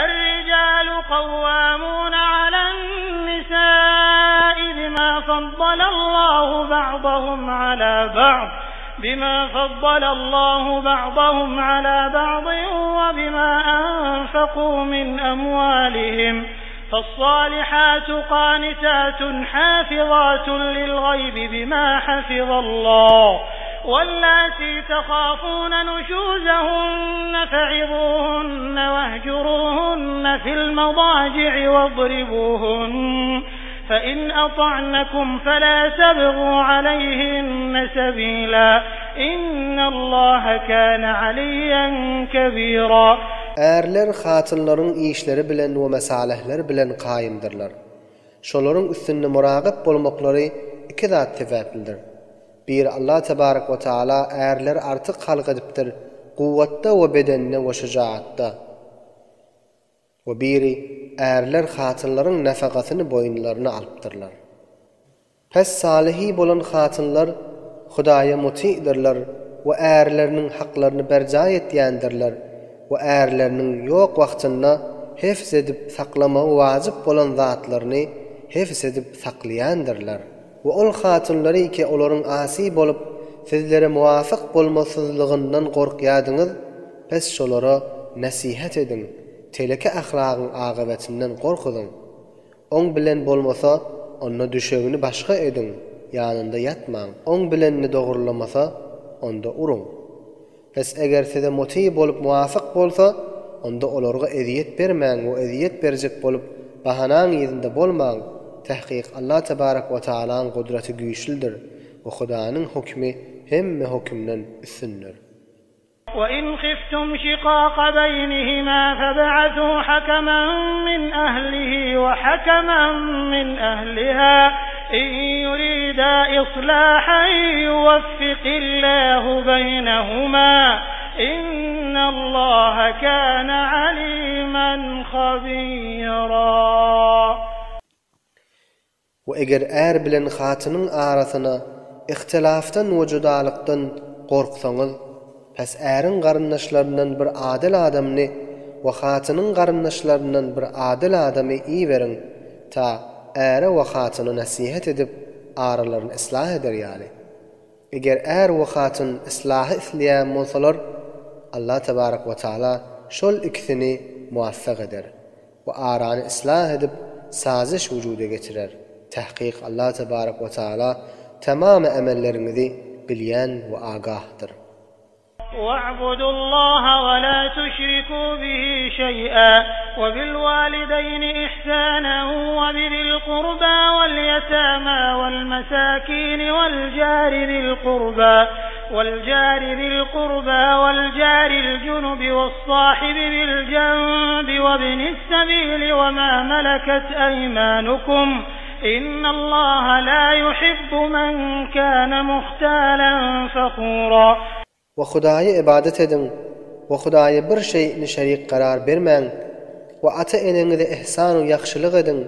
Er-rijalu kawwamuna alen-nisai bima faddalallahu ba'dahum ala ba'd bima faddalallahu ba'dahum ala ba'din we bima anfaku min amwalihim. Fas-salihatu qanitatun hafizatun lil-gaýbi bima hafizallah. Wallati tahafuna nuşuzahunne fe'izuhunne wehcuruhunne fil-medaci'i wadribuhunne fe in ata'nekum fela tebgu aleyhinne sebila innallaha kana aliyyen kebira. Ärler hatynlaryň işleri bilen we mesalehleri bilen kaýymdyrlar. Şolaryň üstünde muragyp bolmaklary iki zat sebäplidir. Biri Allah tebarek we taala ärleri artyk halk edipdir kuwwatda we bedende we şujaatda. We biri ärler hatynlaryň nafakasyny boýunlaryna alypdyrlar. Pes salyhy bolan hatynlar Hudaýa muty'dyrlar we ärleriniň haklaryny berjaý etýändirler we ärleriniň ýok wagtynda hefz edip saklamagy wajyp bolan zatlaryny hefz edip saklaýandyrlar. We ol hatynlary ki olaryň asy bolup sizlere muwafyk bolmasyzlygyndan gorkýadyňyz, pes şolara nesihat ediň, teleke ahlagyň agybetinden gorkuzyň. Oň bilen bolmasa, onda düşegini başga ediň, ýanynda ýatmaň, oň bilenini dogrulamasa, onda uruň. Pes eger size muty bolup muwafyk bolsa, onda olarga ezýet bermäň we ezýet berjek bolup bahanaň yzynda bolmaň, tahkyk Allah tebarek we taalaň gudraty güýçlidir we Hudanyň hukmy hemme hukmden üstündir. وَإِنْ خِفْتُمْ شِقَاقَ بَيْنِهِمَا فَابْعَثُوا حَكَمًا مِنْ أَهْلِهِ وَحَكَمًا مِنْ أَهْلِهَا إِنْ يُرِيدَا إِصْلَاحًا يُوَفِّقِ اللَّهُ بَيْنَهُمَا إِنَّ اللَّهَ كَانَ عَلِيمًا خَبِيرًا. We eger är bilen hatynyň arasyna ihtilafdan we judalykdan gorksaňyz, pes äriň garyndaşlaryndan bir adyl adamyny we hatynyň garyndaşlaryndan bir adyl adamy iberiň, ta äre we hatyna nesihat edip, aralaryny yslah eder ýaly. Eger är we hatyn yslahy isleýän bolsalar, Allah tebarek we taala şol ikisini muwaffak eder we arany yslah edip, sazyş wujuda getirer. Tahkyk Allah tebarek we taala tamamy emelleriňizi bilýän we agahdyr. Wa'budullaha we la tuşriku bihi şeý'a we bil walideýni ihsanan we bizil kurba wel ýetama wel mesakini wel jari zil kurba wel jari zil kurba wel jaril junubi wes sahibi bil jenbi we bnis sebili we ma meleket eýmanukum Innallaha la yuhibbu men kana muhtalan fakhura. We Hudaýa ybadat ediň we Hudaýa bir şeýni şerik karar bermäň we ata-eneňize ihsan-u ýagşylyk ediň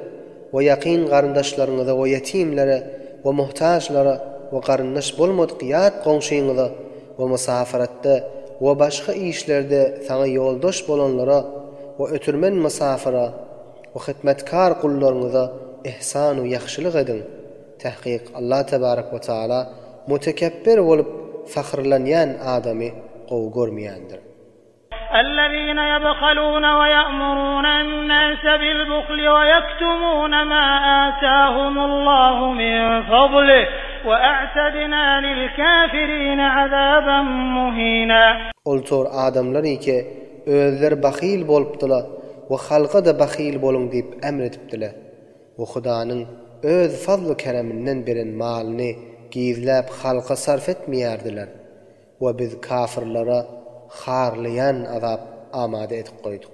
we ýakyn garyndaşlaryňyza we ýetimlere we muhtaçlara we garyndaş bolmadyk ýat goňşyňyza we mysafaratda we başga işlerde saňa ýoldaş bolanlara we ötürmen mysafyra We hytmetkar gullaryňyza ihsan-u ýagşylyk ediň. Tahkyk Allah tebarek we taala mutekepbir bolup fahyrlanýan adamy gowy görmeýändir. Ellezine ýebhalune we ýe'murunennase bil-buhli we ýektumune ma atahumullahu min fadlih we a'tedna lil-kafirine azaban muhina. Ol tor adamlar ike özleri bahyl bolupdyla we halka-da bahyl boluň diýip emr edipdile. We Hudanyň Öz fazlu-kereminden beren malyny gizläp halka sarf etmeýärdiler. We biz kafyrlara harlaýan azap amada edip goýduk.